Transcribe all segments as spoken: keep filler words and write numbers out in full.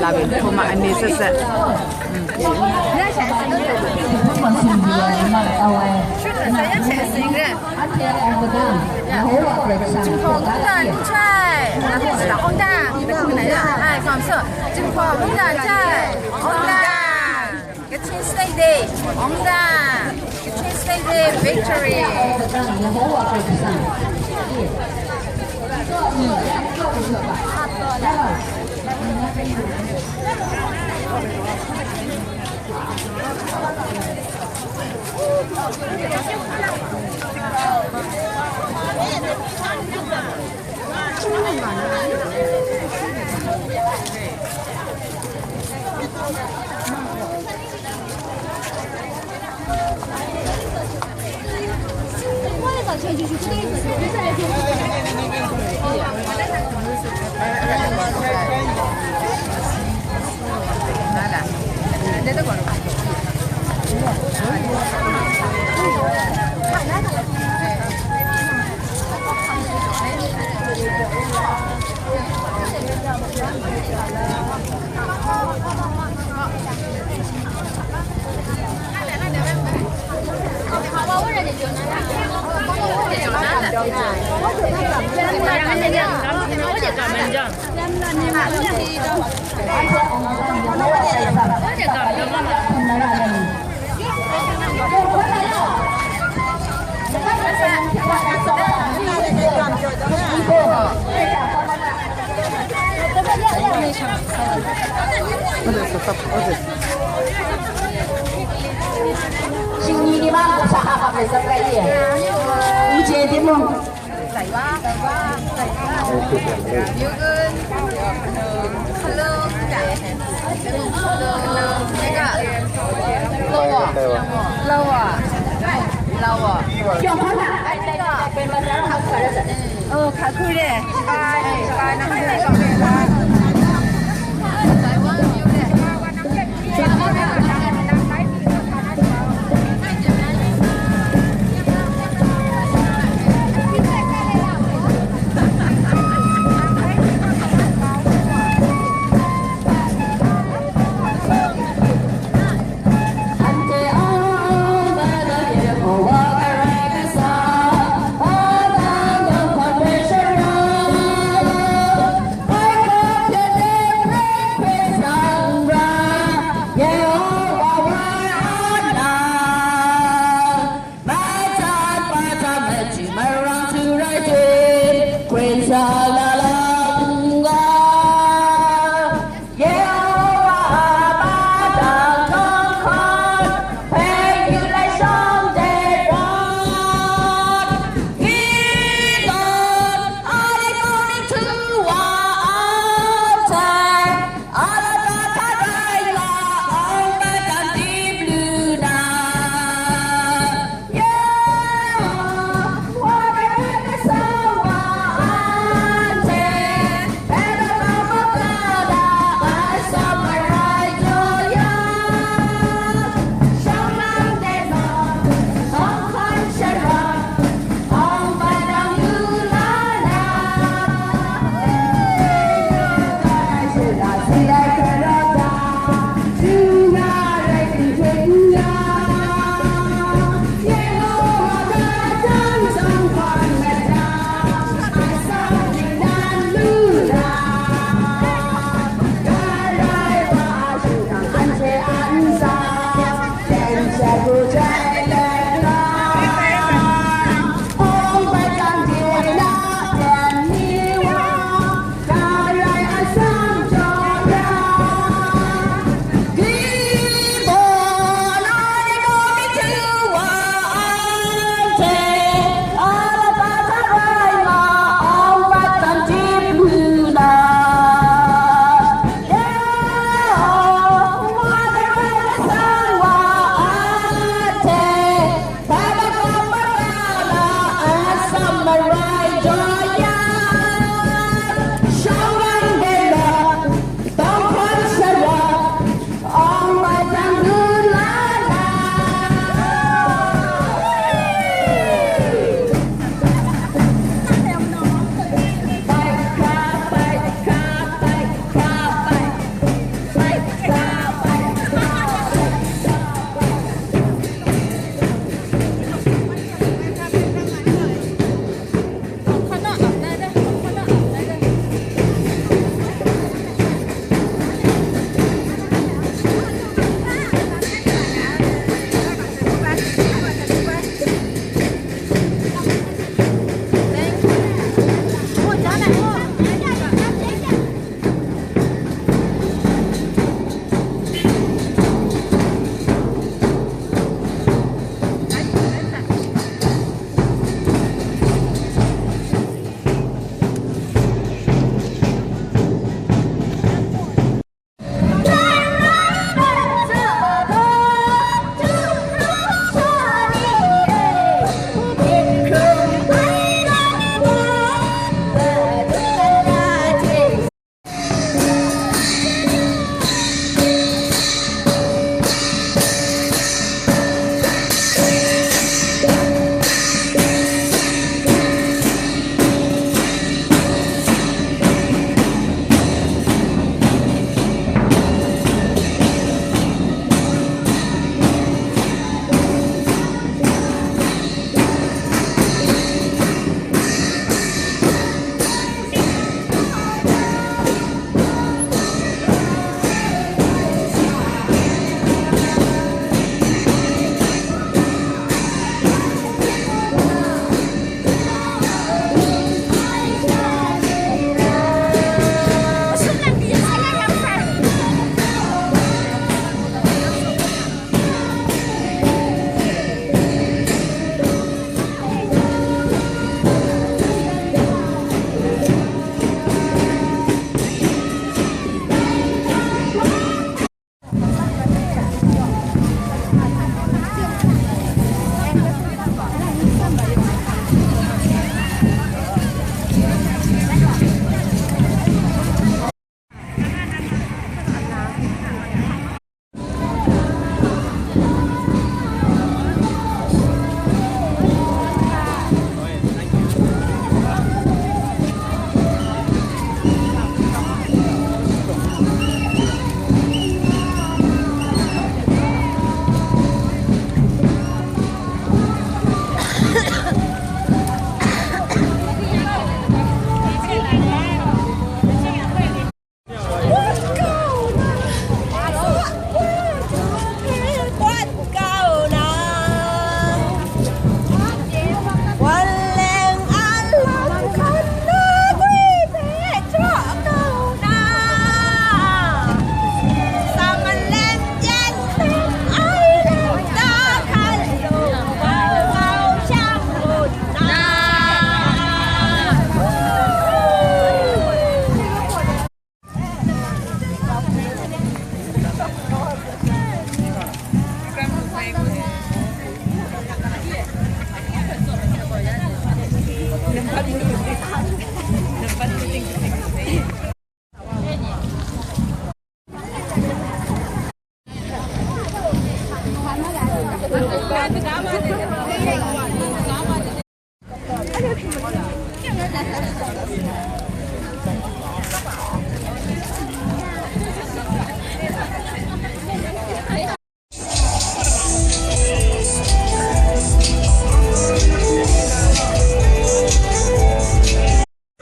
Hkrum ai mi sat sat. Shut na sa ya che sing re. Jinghpaw wungdan chai. Na hkrum sa da, wungdan. Ai, hkrum sa. Jinghpaw wungdan chai. Wungdan. Kachin State Day. Wungdan. Kachin State Day victory. Shingni ni ma, kasa hap hap le sat rai ye. Wu je di mung.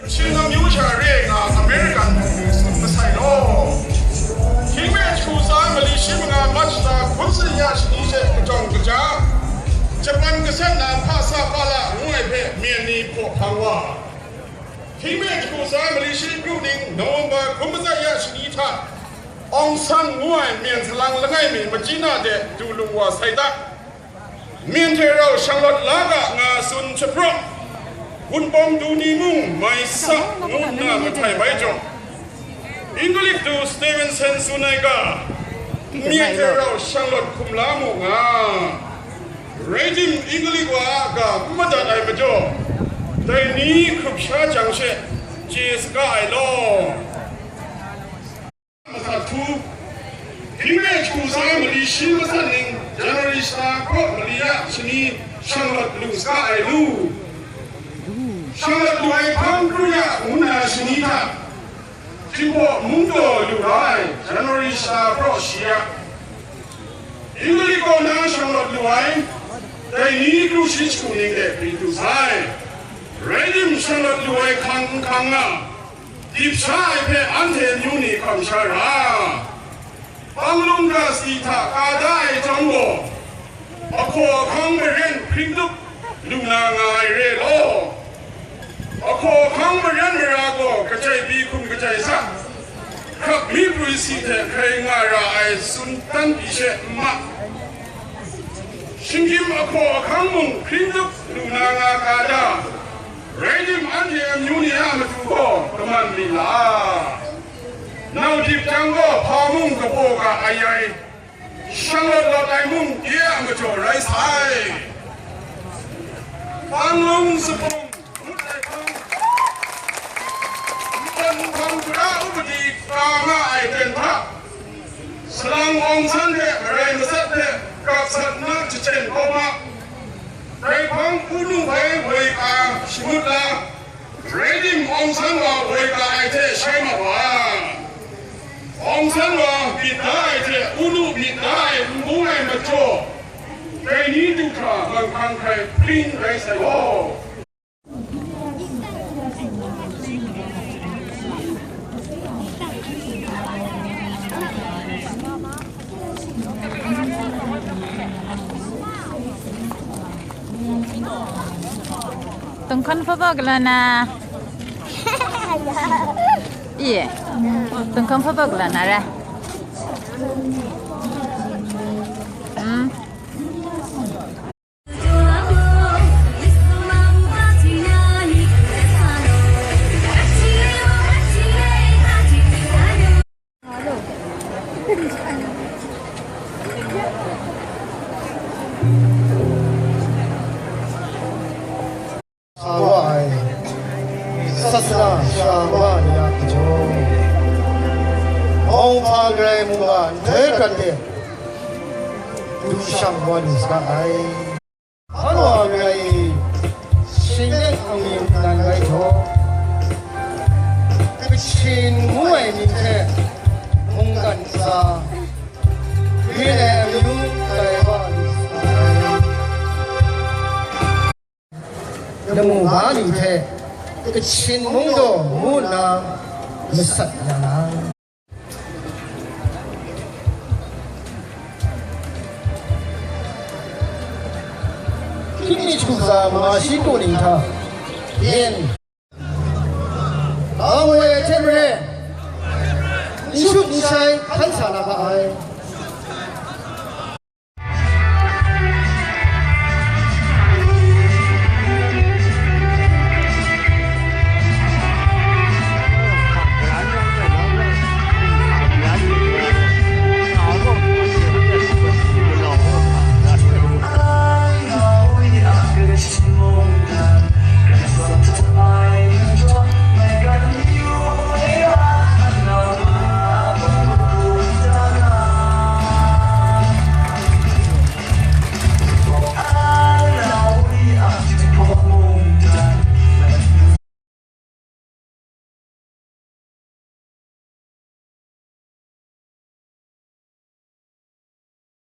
Shin nang yu sha re nga American tsun masai law. Hkying me jahku tsa mali shi manga March la hkun tsin ya shani she kajawng kaja, Japan kasan na hpa sa hpa la ngu ai hpe myen ni hpaw hpang wa. Hkying me jahku tsa mali shi kru ning November hkun matsat ya shani hta Aung San ngu ai myen salang langai mi machyi na de du lung wa sai ta. Myen hte rau shanglawt la ga nga tsun shapraw, Wunpawng du ni mung mai sa ngu nna mahtai bai jawng, English du Stevenson tsun ai ga, myen hte rau shanglawt hkum la mu nga. Rai tim, English wa a ga n madat ai majaw, dai ni hkrup sha jang she chye saga ai law. Masat hku, hkying me jahku tsa mali shi masat ning January shata hkaw mali ya shani shanglawt lu saga ai lu. Shanglawt lu ai hpang kru ya ngu na shani hta, Jinghpaw mung taw lu ra ai January shata hpraw shi ya. English kaw na shanglawt lu ai, dai ni kru shi jahku ning de pri du sai. Rai tim, shanglawt lu ai hkang n hkang nga, dip sha ai hpe anhte amyu ni hkam sha ra. Panglung ga si hta ka da ai chyawm gaw, ahkaw ahkang maren hpring tup lu na nga ai re law. Ahkaw ahkang maren mara gaw kachai bi hkum kachai sa, hkrap mi prwi si hte hkrai nga ra ai tsun tan pyi she n ma. Shinggyim ahkaw ahkang mung hpring tup lu na nga ka da, rai tim, anhte amyu ni a matu gaw kaman mi la. Nau dip jang gaw hpa mung kabaw ga ai ai, shanglawt lawt ai mung, ya a majaw rai sai. Panglung sapung ngut ai hpang, ntan hpang gara upadi ka nga ai ten hta, salang Aung San hte marai masat hte kap sat nna jahten kau ma. Dai hpang unu bai woi ka shangut la, rai tim, Aung San wa woi ka ai hte shai ma wa. Aung San wa myit da ai hte unu myit da ai n bung ai majaw, dai ni du hkra manghkang hkrai hpring rai sai gaw. Tungkhan hpa bak la na. Iye. Tungkhan hpa bak la na re. Hmm. Sa wa ai, sasana sara wa ni a majaw, mawhpa Karai mungga nhtoi prat de du shang wa lu saga ai. Hpa wa rai, shinglet angyu nan rai jaw, Kachin ngu ai mying hte mungkan ntsa, rin ai amyu tai wa lu sai. Lamu ga ni hte Kachin mung daw ngu nna masat ya na. Hkying mi jahku tsa ma shi kaw ning hta, yen, a woi ai hte maren, n shut n shai hkan sa na ga ai.